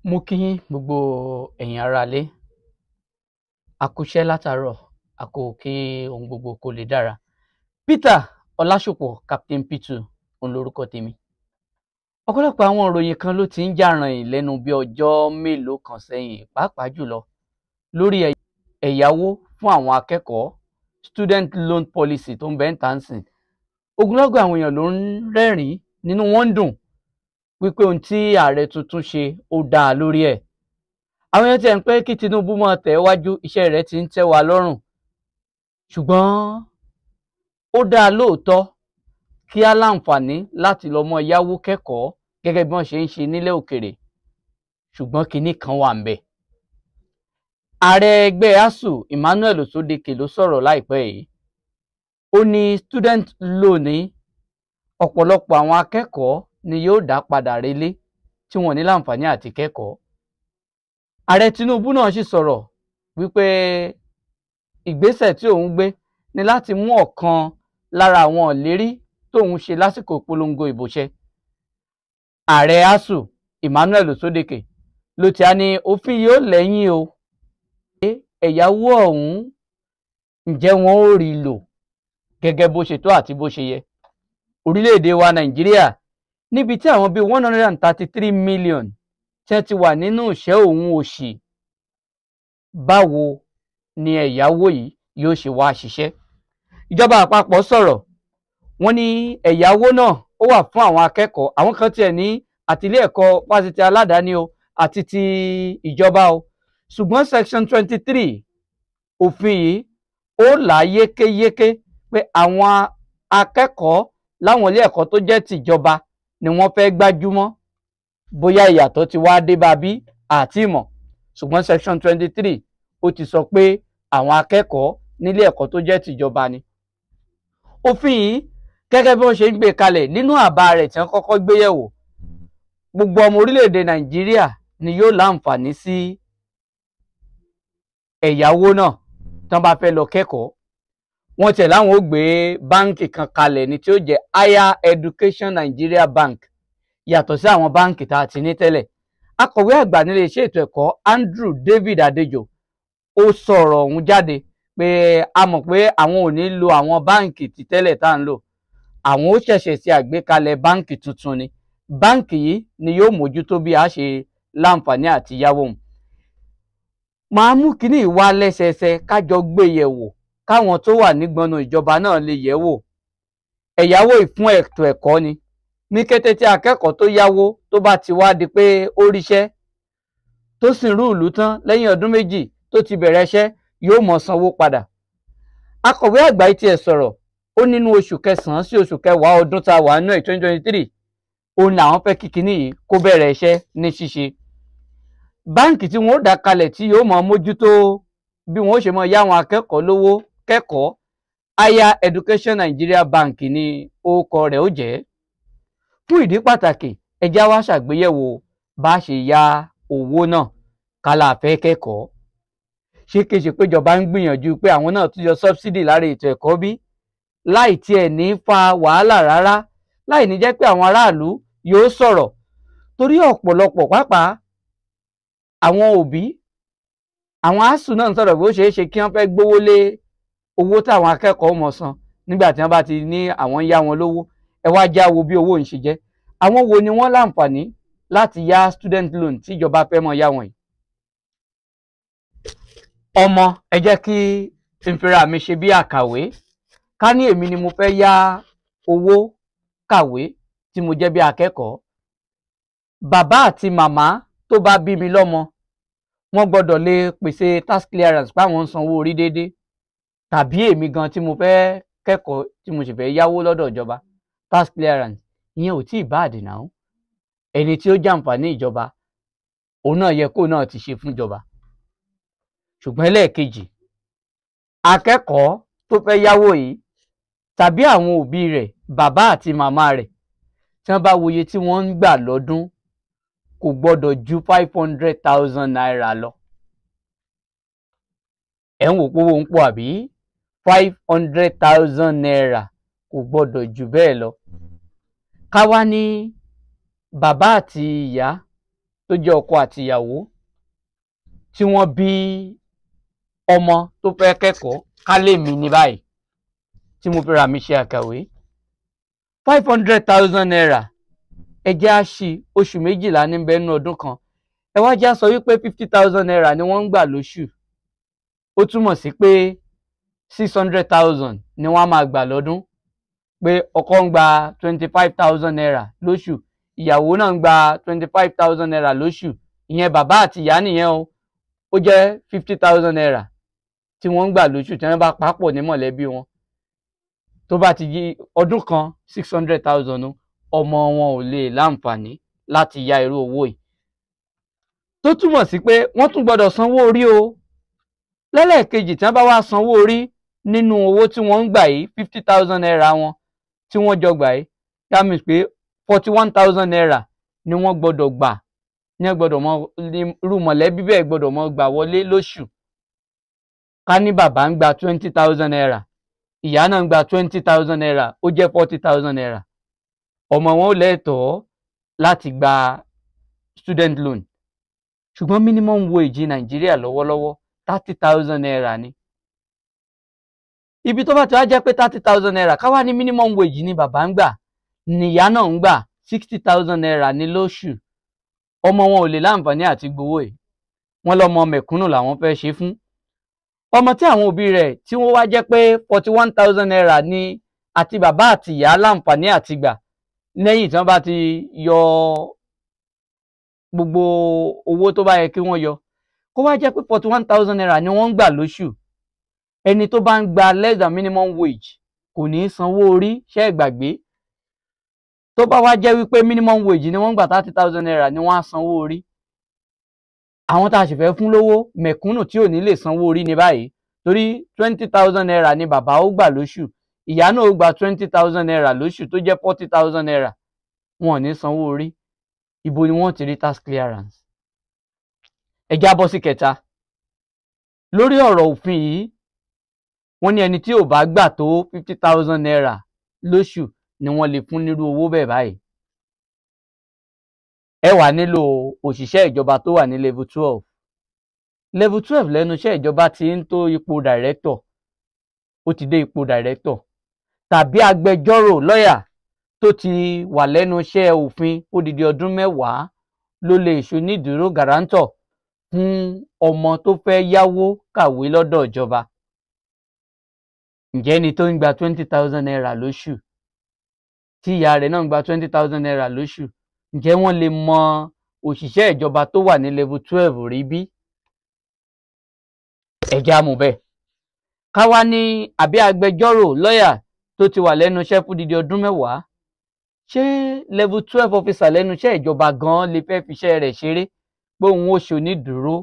Mo kí yín gbogbo ẹ̀yin aráalé. A kúṣẹ́ látàárọ̀, a kò kí ohun gbogbo kó lè dára. Peter Ọlásùpọ̀, Captain P2, òun lorúkọ tèmi. Ọ̀pọ̀lọpọ̀ àwọn ìròyìn kan ló ti ń jà rànyìn lẹ́nu bí ọjọ́ mélòó kan sẹ́yìn, pàápàá jùlọ lórí ẹ̀yáwó fún àwọn akẹ́kọ̀ọ́, student loan policy tó ń bẹ ńta ńsìn. Ogunlọ́gọ̀ àwọn èèyàn ló ń rẹ́rìn-ín, nínú wọn ń dùn wípé ohun tí ààrẹ tuntun ṣe ó dáa lórí ẹ̀. Àwọn èèyàn tiẹ̀ ń pé kí Tinubu máa tẹ̀ wájú, iṣẹ́ rẹ̀ ti ń tẹ́ wa lọ́rùn. Ṣùgbọ́n ó dáa lóòótọ́ kí á láǹfààní láti lọ mọ́ yáwó kẹ́kọ̀ọ́ gẹ́gẹ́ bí wọ́n ṣe ń ṣe nílẹ̀ òkèèrè. Ṣùgbọ́n kinní kan wà ńbẹ̀. Ààrẹ ẹgbẹ́ ASUU, Emmanuel Osodeke, ló sọ̀rọ̀ láìpẹ́ yìí. Ó ní student loan ní ọ̀pọ̀lọpọ̀ àwọn akẹ́kọ̀ọ́ ni yóò dá padà relé tí wọn ò ní láǹfààní àti kẹ́kọ̀ọ́. Ààrẹ Tinubu náà sì sọ̀rọ̀ wípé ìgbésẹ̀ tí òun gbé ni láti mú ọ̀kan lára àwọn ìlérí tóun ṣe lásìkò ìpolongo ìbò ṣẹ. Ààrẹ ASUU, Emmanuel Osodeke, ló ti á ní òfin yóò lẹ́yìn o. Ẹ̀yáwó ọ̀hún, ǹjẹ́ wọn ó rí lò gẹ́gẹ́ bó ṣe tó àti bó ṣe yẹ? Orílẹ̀-èdè wa Nàìjíríà, níbi tí àwọn bíi 133 million tí wọ́n ti wà nínú ìṣẹ́ òun òṣì, báwo ni ẹ̀yáwó yìí yóò ṣe wá ṣiṣẹ́? Ìjọba àpapọ̀ sọ̀rọ̀, wọ́n ní ẹ̀yáwó náà ó wà fún àwọn akẹ́kọ̀ọ́. Àwọn kan tiẹ̀ ní àti ilé ẹ̀kọ́ fásitì aládàáni o àti ti ìjọba o, ṣùgbọ́n section 23 òfin yìí, ó là á yékéyéké pé àwọn akẹ́kọ̀ọ́ láwọn ilé ẹ̀kọ́ tó jẹ́ tìjọba ni wọ́n fẹ́ gbájúmọ́. Bóyá ìyàtọ̀ ti wá dé bá bí àti ìmọ̀, ṣùgbọ́n section 23, ó ti sọ pé àwọn akẹ́kọ̀ọ́ nílé ẹ̀kọ́ tó jẹ́ tìjọba ni. Òfin yìí, gẹ́gẹ́ bí wọ́n ṣe ń gbé kalẹ̀ nínú àbá rẹ̀ tí wọ́n kọ́kọ́ gbé yẹ̀wò, gbogbo ọmọ orílẹ̀-èdè Nàìjíríà ni yóò láǹfààní sí ẹ̀yáwó náà tí wọ́n bá fẹ́ lọ kẹ́kọ̀ọ́. Wọ́n tiẹ̀ láwọn ó gbé báǹkì kan kalẹ̀ ní tí ó jẹ́ Higher Education Nigeria Bank, yàtọ̀ sí àwọn báǹkì tá a ti ní tẹ́lẹ̀. Akọ̀wé àgbà nílé iṣẹ́ ètò ẹ̀kọ́, Andrew David Adejo, ó sọ̀rọ̀ ọ̀hún jáde pé a mọ̀ pé àwọn ò ní lo àwọn báǹkì ti tẹ́lẹ̀ tá à ń lò, àwọn ó ṣẹ̀ṣẹ̀ ṣe àgbékalẹ̀ báǹkì tuntun ni. Báǹkì yìí ni yóò mójútó bí a ṣe láǹfààní àti yáwó òun. Màá mú kínní wá lẹ́sẹẹsẹ kájọ gbé yẹ̀wò, káwọn tó wà nígbọnnu ìjọba náà lè yẹ̀ wò. Ẹ̀yáwó ìfún ètò ẹ̀kọ́ ni. Ní kété tí akẹ́kọ̀ọ́ tó yáwó tó bá ti wá di pé ó ríṣẹ́, tó sì ń rú ìlú tán, lẹ́yìn ọdún 2 tó ti bẹ̀rẹ̀ iṣẹ́, yóò mọ̀ sanwó padà. Akọ̀wé àgbà yìí tiẹ̀ sọ̀rọ̀, ó nínú oṣù kẹsàn-án sí oṣù kẹwàá ọdún tá a wà nínú ẹ̀, 2023, òun làwọn fẹ́ kí kinní yìí kó bẹ̀rẹ̀ iṣẹ́ ní ṣíṣe. Báǹkì tí wọ́n ó dá kalẹ̀ tí yóò máa mójútó bí wọ́n ó ṣe máa yá àwọn akẹ́kọ̀ọ́ lówó kẹ́kọ̀ọ́, Higher Education Nigeria Bank ní orúkọ rẹ̀ ó jẹ́. Fún ìdí pàtàkì, ẹ já wá ṣàgbéyẹ̀wò bá ṣe yá owó náà kálá fẹ́ kẹ́kọ̀ọ́. Ṣé kìí ṣe pé ìjọba ń gbìyànjú pé àwọn náà tún yọ subsidy lára ètò ẹ̀kọ́ bí, láì tiẹ̀ ní fa wàhálà rárá, láì ní jẹ́ pé àwọn aráàlú yóò sọ̀rọ̀? Torí ọ̀pọ̀lọpọ̀, pàápàá àwọn òbí, àwọn ASUU náà ń sọ̀rọ̀ pé ó ṣeé ṣe kí wọ́n fẹ́ gbówó lé owó táwọn akẹ́kọ̀ọ́ mọ̀ san nígbà tí wọ́n bá ti ní àwọn ń yá wọn lówó. Ẹ wá já wo bí owó ń ṣe jẹ́. Àwọn wo ni wọ́n láǹfààní láti yá student loan tí ìjọba fẹ́ mọ̀ yá wọn yìí? Ọmọ, ẹ jẹ́ kí n fira mi ṣe bí àkàwé. Ká ní èmi ni mo fẹ́ yá owó kàwé tí mo jẹ́ bí akẹ́kọ̀ọ́, bàbá àti màmá tó bá bí mi lọ́mọ, wọ́n gbọ́dọ̀ lè pèsè tax clearance páwọn ń sanwó orí déédéé, tàbí èmi gan tí mo fẹ́ kẹ́kọ̀ọ́ tí mo sì fẹ́ yáwó lọ́dọ̀ ìjọba, tax clearance. Ìyẹn ò tí ì bá àdìnà. Ẹni tí ó jàǹfààní ìjọba, òun náà yẹ kó náà ti ṣe fún ìjọba. Ṣùgbọ́n ẹlẹ́ẹ̀kejì, akẹ́kọ̀ọ́ tó fẹ́ yáwó yìí tàbí àwọn òbí rẹ̀, bàbá àti màmá rẹ̀, tí wọ́n bá wòye tí wọ́n ń gbà lọ́dún, kò gbọ́dọ̀ ju ₦500,000 lọ. Ẹ̀ ń wò pé owó ń pọ̀ àbí? ₦500,000, kò gbọ́dọ̀ jù bẹ́ẹ̀ lọ. Ká wá ní bàbá àti ìyá tó jẹ́ ọkọ àti ìyàwó tí wọ́n bí ọmọ tó fẹ́ kẹ́kọ̀ọ́, ká lè mí ní báyìí tí mo fi ra mi ṣe àkàwé, ₦500,000, ẹ jẹ́ á ṣí oṣù 12 ní bẹ́ẹ̀ nínú ọdún kan. Ẹ wá já sọ wípé ₦50,000 ni wọ́n ń gbà lóṣù. Ó túmọ̀ sí pé 600,000 ni wọ́n á máa gbà lọ́dún. Pé ọkọ ń gba ₦25,000 lóṣù, ìyàwó náà ń gba ₦25,000 lóṣù. Ìyẹn bàbá àti ìyá nìyẹn o. Ó jẹ́ ₦50,000 tí wọ́n ń gbà lóṣù tí wọ́n bá papọ̀ ní mọ̀lẹ́bí wọn. Tó bá ti yí ọdún kan, 600,000, ọmọ wọn ò lè láǹfààní láti ya irú owó yìí. Tó túmọ̀ sí pé wọ́n tún gbọ́dọ̀ sanwó orí o. Lẹ́lẹ́kejì, tí wọ́n bá wá sanwó orí nínú owó tí wọ́n ń gbà yìí, ₦50,000 wọn tí wọ́n jọ gbà yìí, that means pé ₦41,000 ni wọ́n gbọ́dọ̀ gbà, ní gbọ́dọ̀ mọ irú mọ̀lẹ́bí bẹ́ẹ̀ gbọ́dọ̀ mọ gbà wọlé lóṣù. Ká ní bàbá ń gba ₦20,000, ìyá náà ń gba ₦20,000, ó jẹ́ ₦40,000. Ọmọ wọn ò lẹ́tọ̀ọ́ láti gba student loan. Ṣùgbọ́n minimum wage Nàìjíríà lọ́wọ́lọ́wọ́, ₦30,000 ni. Ibi tó bá ti wá jẹ́ pé ₦30,000 ká wá ní minimum wage ni bàbá ń gbà, níyá náà ń gbà, ₦60,000 ní lóṣù. Ọmọ wọn ò lè láǹfààní àti gbowó yìí. Wọ́n lọ́mọ mẹ̀kúnnù làwọn fẹ́ ṣe fún. Ọmọ tí àwọn òbí rẹ̀ tí wọ́n wá jẹ́ pé ₦41,000 ní àti bàbá àti ìyá láǹfààní àti gbà lẹ́yìn tí wọ́n bá ti yọ gbogbo owó tó bá yẹ kí wọ́n yọ. Kó wá jẹ́ pé ₦41,000 ni wọ́n ń gbà lóṣù. Ẹni tó bá ń gba less than minimum wage kò ní í sanwó orí, ṣẹ́ ẹ gbàgbé. Tó bá wá jẹ́ wípé minimum wage ni wọ́n ń gbà, ₦30,000 ni wọ́n á sanwó orí. Àwọn tá a sì fẹ́ fún lówó, mẹ̀kúnnù tí ò ní lè sanwó orí ní báyìí, torí ₦20,000 ni bàbá ó gbà lóṣù, ìyá náà ó gba ₦20,000 lóṣù tó jẹ́ ₦40,000, wọn ò ní sanwó orí. Ibo ni wọ́n ti rí tax clearance? Ẹ já bọ́ sí kẹta. Lórí ọ̀rọ̀ òfin yìí, wọ́n ní ẹni tí ò bá gbà tó ₦50,000 lóṣù ni wọ́n lè fún nírú owó bẹ́ẹ̀ báyìí. Ẹ wà nílò òṣìṣẹ́ ìjọba tó wà ní level 12. Level 12 lẹ́nu iṣẹ́ ìjọba ti ń tó ipò director. Ó ti dé ipò director. Tàbí agbẹjọ́rò, lọ́yà tó ti wà lẹ́nu iṣẹ́ òfin odidi ọdún 10 ló lè ṣonídùúró, guarantor, fún ọmọ tó fẹ́ yáwó kàwé lọ́dọ̀ ìjọba. Ǹjẹ́ ẹni tó ń gba ₦20,000 lóṣù, tí ìyá rẹ̀ náà ń gba ₦20,000 lóṣù, ǹjẹ́ wọ́n lè mọ òṣìṣẹ́ ìjọba tó wà ní level 12 rí bí? Ẹ já mú bẹ́ẹ̀. Ká wá ní àbí agbẹjọ́rò, lọ́yà tó ti wà lẹ́nu iṣẹ́ fún odidi ọdún 10, ṣé level 12 officer lẹ́nu iṣẹ́ ìjọba gan-an lè fẹ́ fiṣẹ́ rẹ̀ ṣeré pé òun ó ṣe onídùúró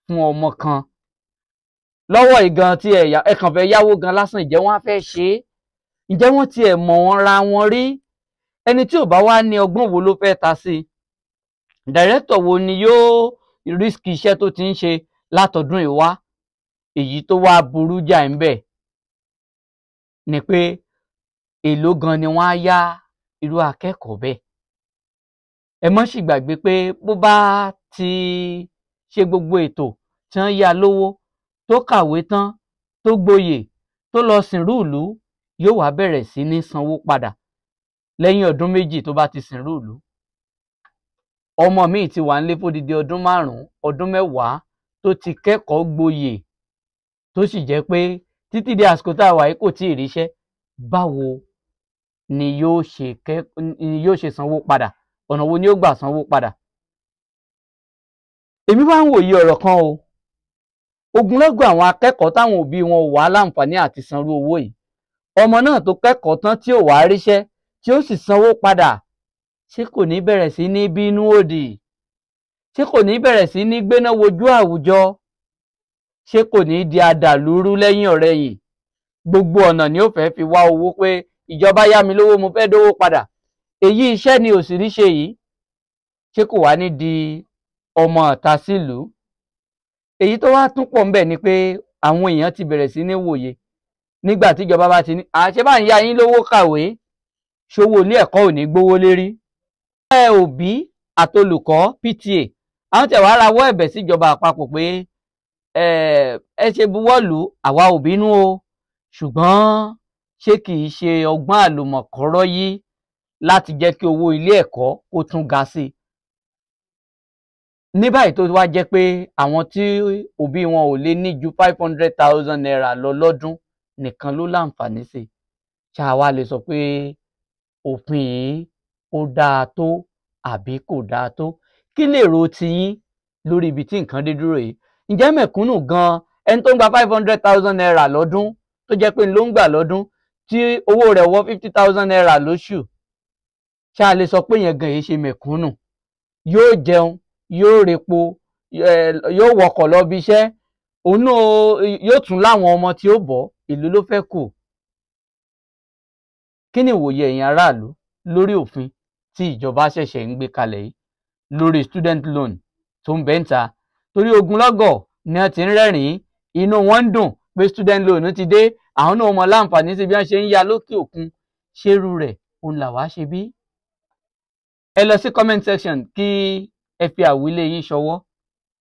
fún ọmọ kan? Lọ́wọ́ ìgan tí ẹ kàn fẹ́ yáwó gan lásán, ǹjẹ́ wọ́n á fẹ́ ṣe é? Ǹjẹ́ wọ́n tiẹ̀ mọ̀ wọ́n ra wọn rí? Ẹni tí ò bá wá ní ọgbọ́n wo ló fẹ́ ta sí i? Director wo ni yóò risk iṣẹ́ tó ti ń ṣe látọdún yìí wá? Èyí tó wá burú jáì ń bẹ̀ ni pé èló gan ni wọ́n á yá irú akẹ́kọ̀ọ́ bẹ́ẹ̀. Ẹ mọ́ sì gbàgbé pé bó bá ti ṣe gbogbo ètò tí wọ́n yá lówó, tó kàwé tán, tó gboyè, tó lọ sìnrú ìlú, yóò wá bẹ̀rẹ̀ sí ní sanwó padà lẹ́yìn ọdún 2 tó bá ti sìnrú ìlú. Ọmọ míì ti wà nílé fódidi ọdún 5, ọdún 10 tó ti kẹ́kọ̀ọ́ gboyè, tó sì jẹ́ pé títí di àsìkò tá a wà yìí kò tí ì ríṣẹ́. Báwo ni yóò ṣe sanwó padà? Ọ̀nà wo ni ó gbà sanwó padà? Èmi wá ń wòye ọ̀rọ̀ kan o. Ogunlọ́gọ̀ àwọn akẹ́kọ̀ọ́ táwọn òbí wọn ò wá láǹfààní àti sanrú owó yìí. Ọmọ náà tó kẹ́kọ̀ọ́ tán tí ò wá ríṣẹ́, tí ó sì sanwó padà, ṣé kò ní bẹ̀rẹ̀ sí ní bínú òdì? Ṣé kò ní bẹ̀rẹ̀ sí ní gbéná wojú àwùjọ? Ṣé kò ní di adàlúrú lẹ́yìn ọ̀rẹyìn? Gbogbo ọ̀nà ni ó fẹ́ fi wá owó pé ìjọba yá mi lówó, mo fẹ́ dówó padà. Èyí iṣẹ́ ni òsì rí ṣe yìí. Ṣé kò wá ní di ọmọ ọ̀tá sílùú? Èyí tó wá tún pọ̀ ńbẹ̀ ni pé àwọn èèyàn ti bẹ̀rẹ̀ sí ní wòye. Nígbà tíjọba bá ti ní àṣẹ bá ń yá yín lówó kàwé, ṣòwò ilé ẹ̀kọ́ ò ní gbówó lérí. Ẹ òbí àtolùkọ́ PTA Àwọn tẹ̀ wá rawọ́ ẹ̀bẹ̀ síjọba àpapọ̀ pé ẹ ṣe buwọ́lù, àwa ò bínú o, ṣùgbọ́n ṣé kìí ṣe ọgbọ́n àlùmọ̀kọ́rọ́ yìí láti jẹ́ kí owó ilé ẹ̀kọ́ kó tún ga sí i? Ní báyìí tó wá jẹ́ pé àwọn tí òbí wọn ò lè ní ju ₦500,000 lọ lọ́dún nìkan ló láǹfààní sí i. Ṣá wa lè sọ pé òfin yìí ó dáa tó àbí kò dáa tó? Kí lèrò tiyín lórí ibi tí nǹkan dé dúró yìí? Ǹjẹ́ mẹ̀kúnnù gan-an, ẹni tó ń gba ₦500,000 lọ́dún, tó jẹ́ pé ló ń gbà lọ́dún, tí owó rẹ̀ wọ ₦50,000 lóṣù, ṣá lè sọ pé yẹn gan yìí ṣe mẹ̀kúnnù? Yóò jẹun, yóò repo, yóò wọkọ̀ lọ bí iṣẹ́, òun náà yóò tún láwọn ọmọ tí ó bọ́, ìlú ló fẹ́ kù. Kí ni ìwòye ẹ̀yin aráàlú lórí òfin tí ìjọba ṣẹ̀ṣẹ̀ ń gbé kalẹ̀ yìí lórí student loan tó ń bẹ́ ń ta? Torí ogunlọ́gọ̀ ni wọ́n ti ń rẹ́rìn-ín, inú wọn ń dùn pé student loan ti dé, àwọn náà mọ láǹfààní sí bí wọ́n ṣe ń ya lókè òkun. Ṣerú rẹ̀ òun làwa ṣe bí? Ẹ lọ sí comment section kí ẹ fi àwílé yín ṣọwọ́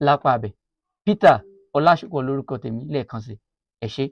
lápá abẹ. Peter Ọlásùpọ̀ lórúkọ tèmi lẹ́ẹ̀kan sí, ẹ ṣé.